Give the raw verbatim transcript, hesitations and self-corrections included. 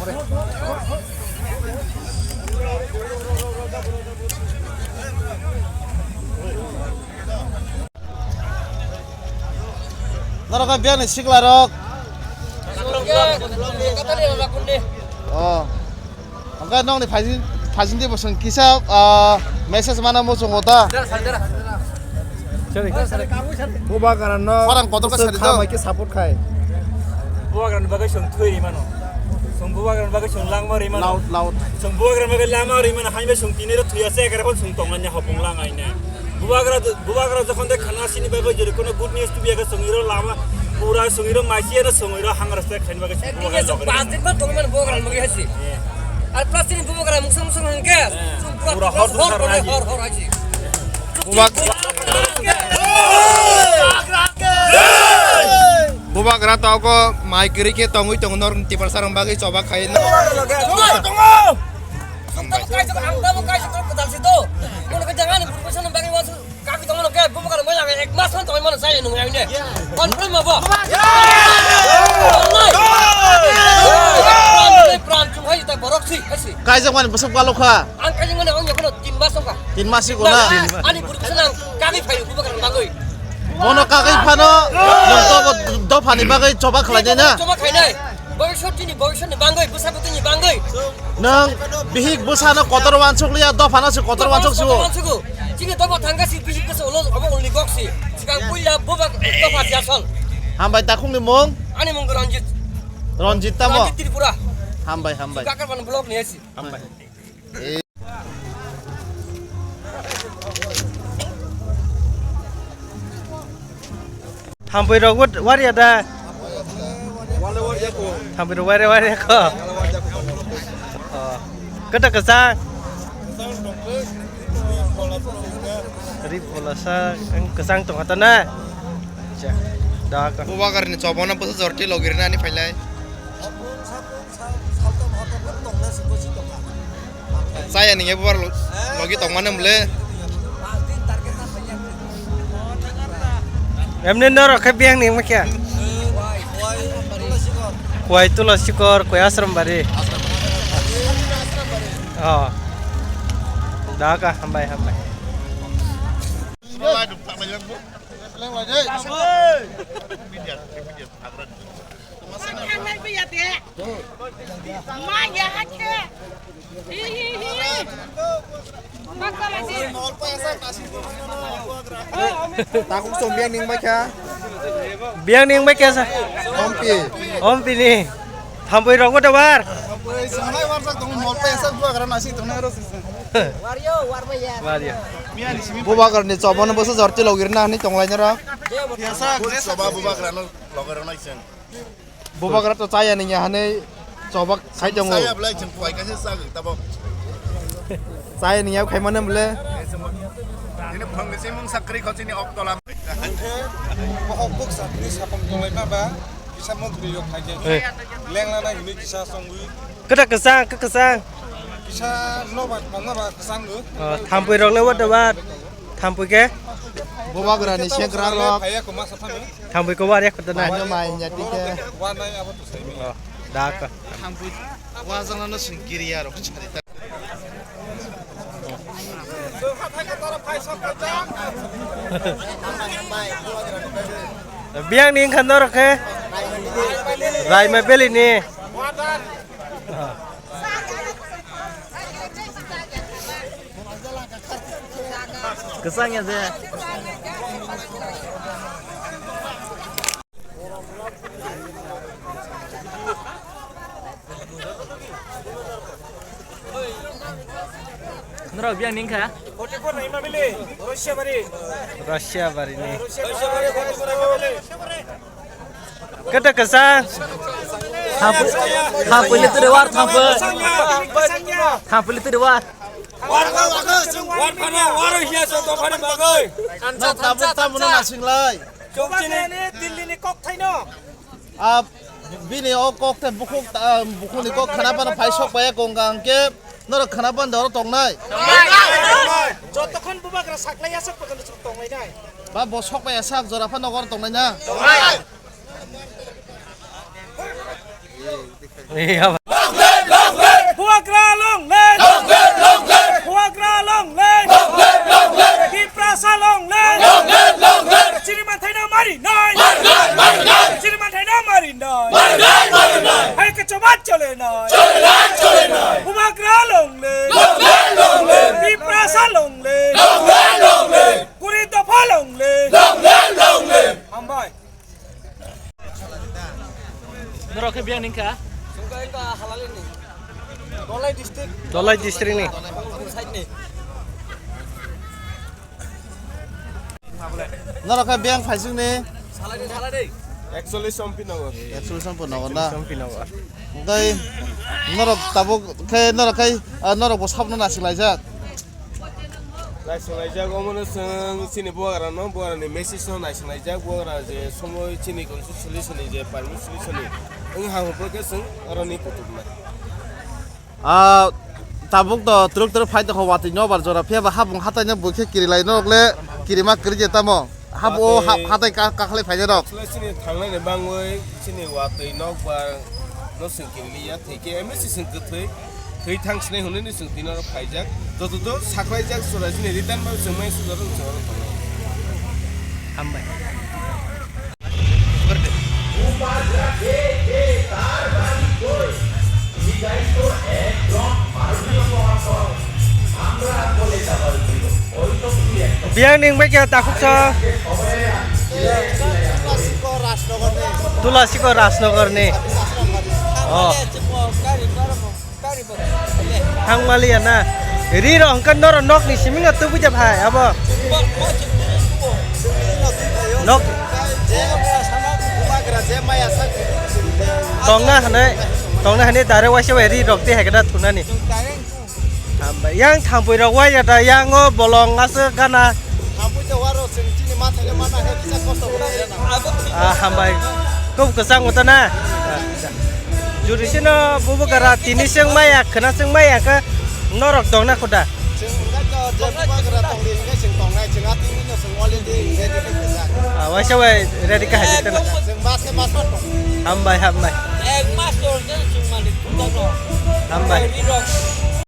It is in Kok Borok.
Norok biyang ni sikla rok. Oh. Hwnkhe nokni phaisin, phaisin twi bwswng kisa, ah, message mana muchungo ta. Bubagrano khorang kotor khe sari kha do. Bai khe support khai. Bubagrani bagwi chwng thwi ri mano. Chwng Bubagrani bagwi chwng langma ri mano. Loud, loud. Chwng Bubagrani bagwi lama ri mano. Haino chwng tini ro thwi ase, ekre phano chwng tongmani hopong lang aine. Bubagra, Bubagra jokhon de khana sini bagwi jori kono good news tubi age chwng iro lama pura chwng iro maisi ero chwng iro hangra se khaini bagwi chwng Bubagra jokri. Pas din ban tongmani Bubagrani bagwi hasi. Ar plus tini Bubagra musang musang hangke. Pura hor hor hor hor hasi. Bubak-, Bubagra togo mai kwrwi khe tongwi tongo, nor Tiprasa rok bagwi choba khai no. Tongo, tongo. Ang tabuk kaisa, ang tabuk kaisa kok kwtal si do. Mono khe jangani profession bagwi wasu kaki tongo no khe Bubagra mai lage ek mas man tongwi mano sai nung ayne. Confirm ma bo? Pran, pran chung hai ta borok si, hai si. Kaisa mani bwswk balo kha. Ang kaisa mani ang yakhano tin mas tongkha. Tin mas si gona. Ani profession ang kaki phai Bubagra bagwi. Bono kagwi phano nwng to dophani bagwi choba khlainai na? Choba khainai. Bobiswt chini bobiswtni bangwi, bwsa bwtwini bangwi. Nwng bihik bwsano kotor wansuk liya, dophano se kotor wansuk siwo. Kotor wansuk o. Chini dopha thangkha si bihik bwsa ulo obo ulni kok si. Sikang puila buba dopha jasol. Hambai, takhukni mung? Ani mung Ranjit. Ranjit tamo? Ranjit Tripura. Hambai, hambai. Kakarban block ni asi. Hambai. Thampui rok wariya da? Thampui rok wariya wariya ko. Oh. Kata kesang? Rip bolasa, ang kesang tong kata na? Acha. Da ka. Bubagrani chobona bwsa jorti logirina ani phailai. Chaya ningya bubar logi tongmani mole. Emni norok khe biyang ningma khe. Kuai Tulasikor, kuai Ashram Bari. Oh. Da ka, hambai, hambai. Takuk song biyang ning bai kha. Biyang ning bai kha sa. Ompi. Ompi ni. Thampui rok bo tobar. Thampui sanai warjak tong mol pa esa bubagra nasi tong nai ro sisa. Wario, warma ya. Wario. Bubagra ni chobon bo sa jorti logir na ni tong lai na ro. Esa soba bubagra no logir nai sen. Bubagra to chaya ni ya hane chobak khai tongo. Chaya belai cheng kuai kaisa chagwi tabok. Chaya ni ya khai mane bole. Ini phang ni simung sakri kho chini ok tola. Hingke bohok buk sakri sapang tonglaima ba kisa mokri yok khai khe. Eh. Lengla na hini kisa songwi. Kata kesang, ke kesang. Kisa no ba, tongma ba kesang go. Oh, thampui rok le wat wat. Thampui ke? Bubagra ni segra rok. Phaya ko ma sa thame. Thampui ko war yak kata na. Mai no mai nya tike. Wa nai abo to sai mi. Oh, da ka. Thampui wa jang no sing kiri ya rok chari ta. Biyang ni wngkha norok khe Raima Valley ni. Kwchang ya je. Norok biyang ni wngkha? Forty four Naima Valley, Russia bari. Russia bari ni. Russia bari, forty four Naima Valley. Kata kasa? Thampui, thampui litu de war thampui. Thampui litu de war. War, war, war, war, war, hiya so to phani bagoi. Kansa, kansa, kansa. Chini Delhi ni kok thaino. A bini o kok tei bukhuk, ah, bukhukni kok khana phano phai sok pai kong kang khe norok khana phano doro tongnai. Jotokhon bubagra saklai aswk pojono chwng tonglai nai. Ba bo sok pai sak jora phano nokor tongnai na. Tongnai. Iya, ba. Dolai district ni. Norok khe biyang phaising ni? Actually, Sompinagar. Actually, Sompinagar na? Sompinagar. Tei norok tabuk khe norok khai, ah, norok bo sabno nasik laijak. Naising laijak, omono chwng chini bubagra no, bubagra ni message no naising laijak, bubagra je somoi chini constitution ni je permit solution ni wng ha hwnphru khe chwng oro ni kutuk nai. Ah, tabuk to twrwk twrwk phai tongkha watwi nobar jora, phiya ba habung hatai no bui khe kiri lai norok le kirima kiri je tamo. Habo ha-, Watwi hatai ka-, kakhlai phainai rok. Actually, chini thangnai ni bangwi chini watwi nokbar no chwng kiri liya, thwi khe M S C chwng kwthwi, thwi thang sinai hwnwi ni chwng tini oro phaijak. Joto to saklaijak sura chini return bai chwng mai sujaro chwng oro tongnai. Hambai. Biyang ning bai khe takhuk sa. Tula siko Rajnagar ni. Oh. Thang maliya na. Ri rok hwnkhe norok nok ni simi no tubui de phai abo. Nok. Tongna hwnwi, tongna hwnwi direct waisa bai ri rok tei hai khe da thunani. Hambai. Yang thampui rok wai ya da, yang o bolong aswk gana. Thampui de waro chwng chini ma thai mana khe kisa kosto bo khe na. Ah, hambai. Kub kwchang wngta na. Juri sino bubu gara tini chwng maya, khwna chwng maya khe norok tongna khuda. Chwng wngkha to je bubagra tongdi hwnkhe chwng tongnai, chwng a tini no chwng already ready khe kisa. Ah, waisa wai ready khe hai tena. Chwng mas khe mas ma tong. Hambai, hambai. Ek mas tor je chwng malik khuda no. Hambai. Ri rok.